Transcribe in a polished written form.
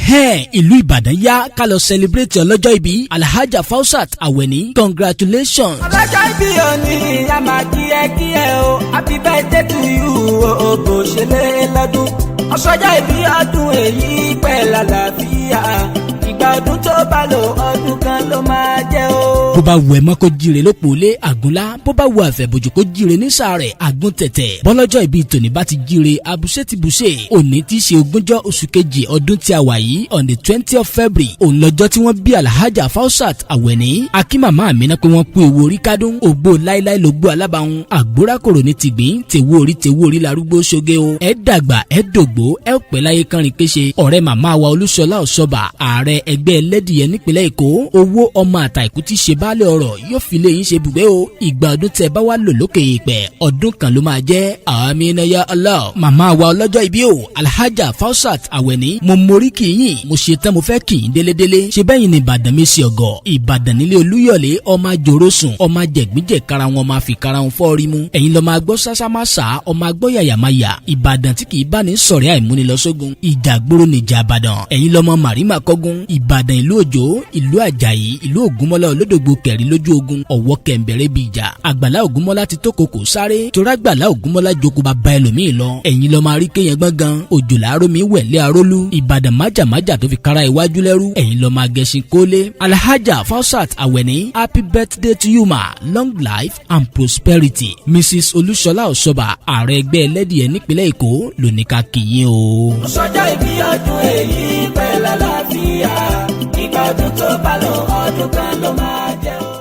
Ẹ̀hẹ́n, ìlú Ìbàdàn yá, ká lọ celebrate ọlọ́jọ́ ìbí Alhaja Fausat Awẹni. Congratulations. Ọlọ́jọ́ ìbí òní, a máa kí ẹ kí ẹ o. Happy birthday to you o, kò ṣe lé lọ́dún. Ọ̀ṣọ́jọ́ ìbí ọdún èyí pẹ̀lú àlàáfíà. Ìgbà ọdún tó bá lò, ọdún kan ló máa jẹ́ o. Bó bá wù ẹ́ mọ́ kó jíire lópòólé àgúnlá, bó bá wù àfẹ̀bòjò kó jíire nísàrẹ̀ àgún tẹ̀tẹ̀. Bọ́lọ́jọ́ ìbí tòní bá ti jíire, abùṣe ti bùṣe. Òní tí í ṣe 20 oṣù kejì ọdún tí a wà yìí, on the 20th of February, òun lọ́jọ́ tí wọ́n bí Alhaja Fausat Awẹ̀ní. Akínmàmá mi náà pé wọ́n kú ewu orí kádùn ògbó láíláí ló gbó alábàáhùn àgbórákòrò ní tìgbín tèwú orí tèwú orí larúgbó ṣoge o. Ẹ dàgbà, ẹ dògbó, ẹ pẹ́ láyé kánrin kéṣe. Ọ̀rẹ́ màmá wa Olúṣọlá Ọ̀ṣọ́bà, ààrẹ ẹgbẹ́ ẹlẹ́dìyẹ nípìnlẹ̀ Èkó, owó ọmọ àtàìkú tí ṣe baálé ọ̀rọ̀ yóò fi lé yín ṣe bùgbé o. Ìgbà ọdún tẹ bá wà lò lókè ìpẹ́, ọdún kan ló máa jẹ́. Àmín ya Allah. Màmá wa ọlọ́jọ́ ìbí o, Alhaja Fausat Awẹ̀ní, mo morí kì í yìn, mo ṣe tán, mo fẹ́ kì í délédélé. Ṣe bẹ́yìn ní Ìbàdàn mi ṣe ọ̀gọ̀ Ìbàdàn nílé Olúyọ̀lé, ọmọ àjòrò sùn, ọmọ àjẹgbíjẹ kára wọn, ọmọ àfi kára wọn fọ́ rí mú. Ẹ̀yin lọ́ máa gbọ́ sásá má sá, ọmọ àgbọ́ yàyà má yà. Ìbàdàn tí kì í bá ní sọ̀rẹ́ àìmúni lọ sógun, ìjà gbóró níjà Ìbàdàn. Ẹ̀yin lọ́mọ màrímà kọ́gun Ìbàdàn, ìlú Òjò, ìlú Àjàyí, ìlú Ògúnmọ́lá olódògbò kẹ̀rí lójú ogun, ọ̀wọ́ kẹ̀ǹbẹ̀rẹ̀ bí ìjà. Àgbàlá Ògúnmọ́lá ti tó koko sáré torágbàlá Ògúnmọ́lá joko bàbá ẹlòmíì lọ. Ẹ̀yin lọ́mọ àríkéyàn gbọ̀ngàn òjò làárọ̀ mi wẹ̀lé arólú Ìbàdàn májàmájà tó fi kára iwájú lẹ́rú. Ẹ̀yin lọ́mọ agẹṣin kólé. Alhaja Fausat Awẹ̀ní, happy birthday to you ma, long life and prosperity. Mrs Olúṣọlá Ọ̀ṣọ́bà, ààrẹ ẹgbẹ́ ẹlẹ́dìyẹ nípìnlẹ̀ Èkó lóní ká kí yín o. Ọ̀ṣọ́jọ́ ìbí ọdún èyí pẹ̀lú àlàáfíà. Ìgbà ọdún tó bá lò, ọdún kan ló máa jẹ́ o.